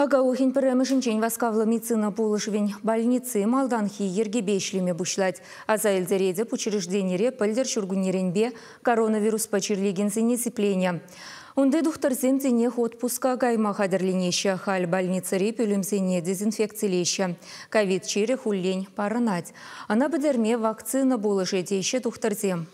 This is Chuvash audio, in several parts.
Ака уйӑхӗн пӗрремӗшӗнчен васкавлӑ медицина пулӑшӑвӗн больници малтанхи йӗркепе ӗҫлеме пуҫлать. Аса илтеретӗп, учрежденире пӗлтӗр ҫуркуннеренпе коронавируспа чирлекенсене сипленӗ. Унти тухтӑрсем тинех отпуска кайма хатӗрленеҫҫӗ. Халь больницӑри пӳлӗмсене дезинфекцилеҫҫӗ. Ковид чирӗ хуллен парӑнать. Ӑна пӗтерме вакцина пулӑшӗ теҫҫӗ тухтӑрсем.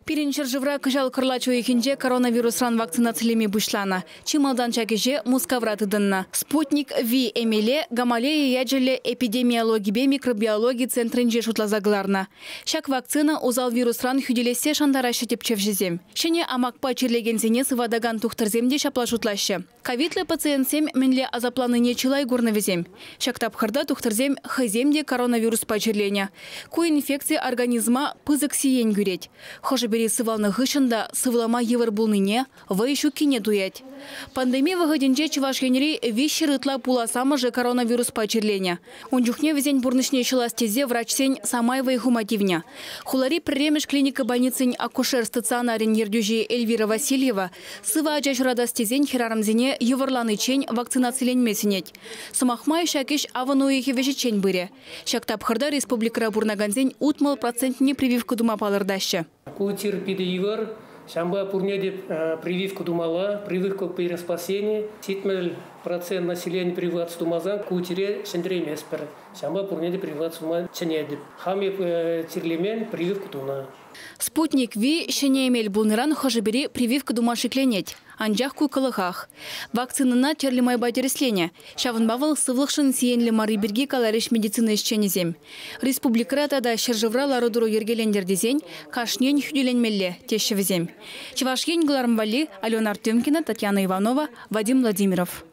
Пирӗн ҫӗршывра кӑҫал кӑрлач уйӑхӗнче коронавирусран вакцинацилеме пуҫланӑ. Чи малтан ҫак ӗҫе Мускавра тытӑннӑ. Спутник Ви эмеле Гамалея ячӗллӗ эпидемиологипе микробиологи центрӗнче шутласа кӑларнӑ. Ҫак вакцина усал вирусран хӳтӗлессе шантараҫҫӗ тӗпчевҫӗсем. Ҫӗнӗ амакпа чирлекенсене сыватакан тухтӑрсем те ҫапла шутлаҫҫӗ. Ковидлӑ пациентсем мӗнле асапланнине чылай курнӑ вӗсем. Ҫак тапхӑрта тухтӑрсем хӑйсем те коронавируспа чирленӗ. Ку инфекци организма пысӑк сиен кӳрет. Хӑшӗ-пӗри сывалнӑ хыҫҫӑн та сывлама йывӑр пулнине, вӑй ҫуккине туять. Пандеми вӑхӑтӗнче Чӑваш Енри 300 ытла пулас амӑшӗ коронавируспа чирленӗ. Ун чухне вӗсен пурнӑҫне ҫӑлас тесе врачсен самай вӑй хума тивнӗ. Хулари пӗрремӗш клиника больницин акушер стационарӗн ертӳҫи Эльвира Васильева сывӑ ача ҫуратас тесен хӗрарӑмсене йывӑрланиччен вакцинациленме сӗнет. Сӑмах май, ҫак ӗҫ авӑн уйӑхӗ вӗҫӗччен пырӗ. Ҫак тапхӑрта республикӑра пурӑнакансен 60 процентне прививка тума палӑртаҫҫӗ. Ку чир питӗ йывӑр, ҫавӑнпа пурне те прививка тумалла. Прививка пирӗн спасени. 70% населени прививаться тумасан ку чире ҫӗнтерейместпӗр. Ҫавӑнпа пурне те прививаться тума чӗнетӗп. Хам эп чирлемен, прививка тунӑ. Спутник Ви ҫӗнӗ эмел пулнӑран хӑшӗ-пӗри прививка тума шикленет. Анчах ку кӑлӑхах. Вакцинӑна тӗрлӗ майпа тӗрӗсленӗ. Ҫавӑнпа вӑл сывлӑхшӑн сиенлӗ марри пирки каларӗҫ медицина ӗҫченӗсем. Республикӑра тата ҫӗршывра лару-тӑру йӗркелентӗр тесен кашнийӗн хӳтӗленмелле, теҫҫӗ вӗсем. Чӑваш Ен кӑларӑм валли Алена Артемкина, Татьяна Иванова, Вадим Владимиров.